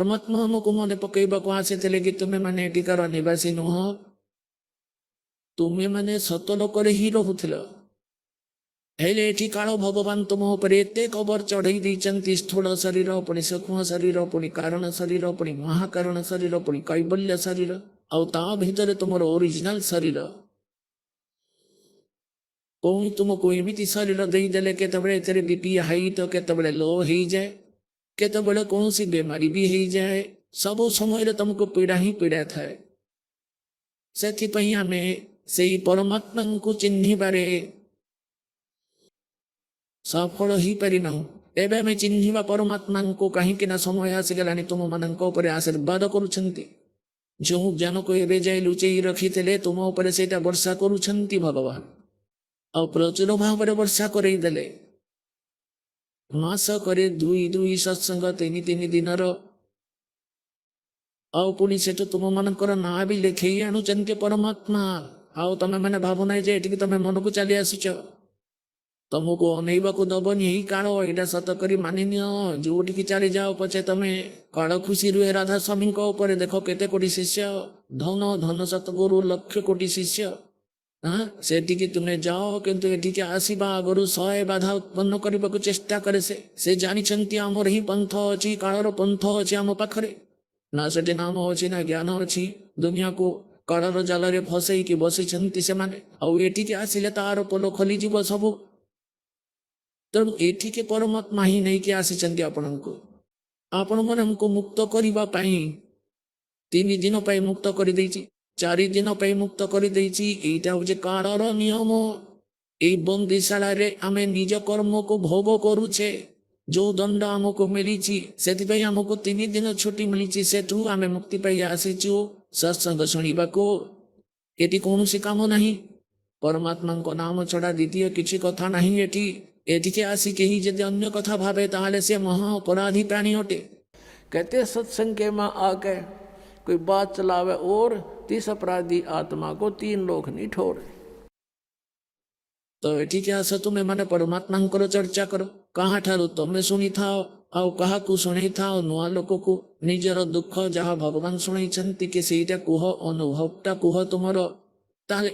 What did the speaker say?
ପରମାତ୍ମା ଆମକୁ ମନେ ପକେଇବାକୁ ଆସିଥିଲେ କି ତୁମେ ମାନେ ଏଠିକାର ନିବାସୀ ନୁହଁ, ତୁମେ ମାନେ ସତଲୋକରେ ହିଁ ରହୁଥିଲ। ହେଲେ ଏଠି କାଳ ଭଗବାନ ତୁମ ଉପରେ ଏତେ କବର ଚଢେଇ ଦେଇଛନ୍ତି, ସ୍ଥୂଳ ଶରୀର, ପୁଣି ସୂକ୍ଷ୍ମ ଶରୀର, ପୁଣି କାରଣ ଶରୀର, ପୁଣି ମହାକାରଣ ଶରୀର, ପୁଣି କୈବଲ୍ୟ ଶରୀର, ଆଉ ତା ଭିତରେ ତୁମର ଓରିଜିନାଲ ଶରୀର। ପୁଣି ତୁମକୁ ଏମିତି ଶରୀର ଦେଇଦେଲେ, କେତେବେଳେ ଏଥିରେ ବିପି ହାଇ ତ କେତେବେଳେ ଲୋ ହେଇଯାଏ, କେତେବେଳେ କୌଣସି ବେମାରୀ ବି ହେଇଯାଏ। ସବୁ ସମୟରେ ତମକୁ ପୀଡ଼ା ହିଁ ପୀଡ଼ା ଥାଏ। ସେଥିପାଇଁ ଆମେ ସେଇ ପରମାତ୍ମାଙ୍କୁ ଚିହ୍ନିବାରେ ସଫଳ ହେଇପାରିନାହୁଁ। ଏବେ ଆମେ ଚିହ୍ନିବା ପରମାତ୍ମାଙ୍କୁ, କାହିଁକି ନା ସମୟ ଆସିଗଲାଣି। ତୁମମାନଙ୍କ ଉପରେ ଆଶୀର୍ବାଦ କରୁଛନ୍ତି। ଯେଉଁ ଜ୍ଞାନକୁ ଏବେ ଯାଇ ଲୁଚେଇ ରଖିଥିଲେ, ତୁମ ଉପରେ ସେଇଟା ବର୍ଷା କରୁଛନ୍ତି ଭଗବାନ, ଆଉ ପ୍ରଚୁର ଭାବରେ ବର୍ଷା କରେଇ ଦେଲେ। ମାସକରେ ଦୁଇ ଦୁଇ ସତ୍ସଙ୍ଗ, ତିନି ତିନି ଦିନର, ଆଉ ପୁଣି ସେଠୁ ତୁମମାନଙ୍କର ନାଁ ବି ଲେଖେଇ ଆଣୁଛନ୍ତି ପରମାତ୍ମା। ଆଉ ତମେ ମାନେ ଭାବୁନାହିଁ ଯେ ଏଠିକି ତମେ ମନକୁ ଚାଲି ଆସିଛ। ତମକୁ ଅନେଇବାକୁ ଦବନି ଏଇ କାଳ, ଏଇଟା ସତ କରି ମାନିନିଅ। ଯୋଉଠିକି ଚାଲିଯାଅ ପଛେ ତମେ, କାଳ ଖୁସି ରୁହେ ରାଧା ସ୍ୱାମୀଙ୍କ ଉପରେ। ଦେଖ କେତେ କୋଟି ଶିଷ୍ୟ, ଧନ ଧନ ସତଗୁରୁ, ଲକ୍ଷ କୋଟି ଶିଷ୍ୟ। ହଁ, ସେଠିକି ତୁମେ ଯାଅ, କିନ୍ତୁ ଏଠିକି ଆସିବା ଆଗରୁ 100 ବାଧା ଉତ୍ପନ୍ନ କରିବାକୁ ଚେଷ୍ଟା କରେ ସେ। ସେ ଜାଣିଛନ୍ତି ଆମର ହିଁ ପନ୍ଥ ଅଛି, କାଳର ପନ୍ଥ ଅଛି ଆମ ପାଖରେ। ନା ସେଠି ନାମ ଅଛି, ନା ଜ୍ଞାନ ଅଛି। ଦୁନିଆକୁ କାଳର ଜାଲରେ ଫସେଇକି ବସିଛନ୍ତି ସେମାନେ। ଆଉ ଏଠିକି ଆସିଲେ ତାର ପୋଲ ଖୋଲିଯିବ ସବୁ। ତେଣୁ ଏଠିକି ପରମାତ୍ମା ହିଁ ନେଇକି ଆସିଛନ୍ତି ଆପଣଙ୍କୁ, ଆପଣମାନଙ୍କୁ ମୁକ୍ତ କରିବା ପାଇଁ। 3 ଦିନ ପାଇଁ ମୁକ୍ତ କରିଦେଇଛି, 4 ଦିନ ପାଇଁ ମୁକ୍ତ କରିଦେଇଛି। ଏଇଟା ହଉଛି କାଳର ନିୟମ। ଏଇ ବନ୍ଦିଶାଳାରେ ଆମେ ନିଜ କର୍ମକୁ ଭୋଗ କରୁଛେ। ଯୋଉ ଦଣ୍ଡ ଆମକୁ ମିଳିଛି, ସେଥିପାଇଁ ଆମକୁ 3 ଦିନ ଛୁଟି ମିଳିଛି। ସେଠୁ ଆମେ ମୁକ୍ତି ପାଇ ଆସିଛୁ ସତ୍ସଙ୍ଗ ଶୁଣିବାକୁ। ଏଠି କୌଣସି କାମ ନାହିଁ, ପରମାତ୍ମାଙ୍କ ନାମ ଛଡ଼ା ଦ୍ୱିତୀୟ କିଛି କଥା ନାହିଁ ଏଠି। ଏଠିକି ଆସି କେହି ଯଦି ଅନ୍ୟ କଥା ଭାବେ, ତାହେଲେ ସେ ମହା ଅପରାଧୀ ପ୍ରାଣୀ ଅଟେ। कहते सत्संग के में आके कोई बात चलावे और तिस अपराधी आत्मा को तीन लोक नहीं ठोर। ତ ଏଠିକି ଆସ, ତୁମେ ମାନେ ପରମାତ୍ମାଙ୍କର ଚର୍ଚ୍ଚା କର। କାହାଠାରୁ ତମେ ଶୁଣିଥାଅ ଆଉ କାହାକୁ ଶୁଣେଇଥାଅ, ନୂଆ ଲୋକକୁ ନିଜର ଦୁଃଖ ଯାହା ଭଗବାନ ଶୁଣେଇଛନ୍ତି କି ସେଇଟା କୁହ, ଅନୁଭବଟା କୁହ ତୁମର। ତାହେଲେ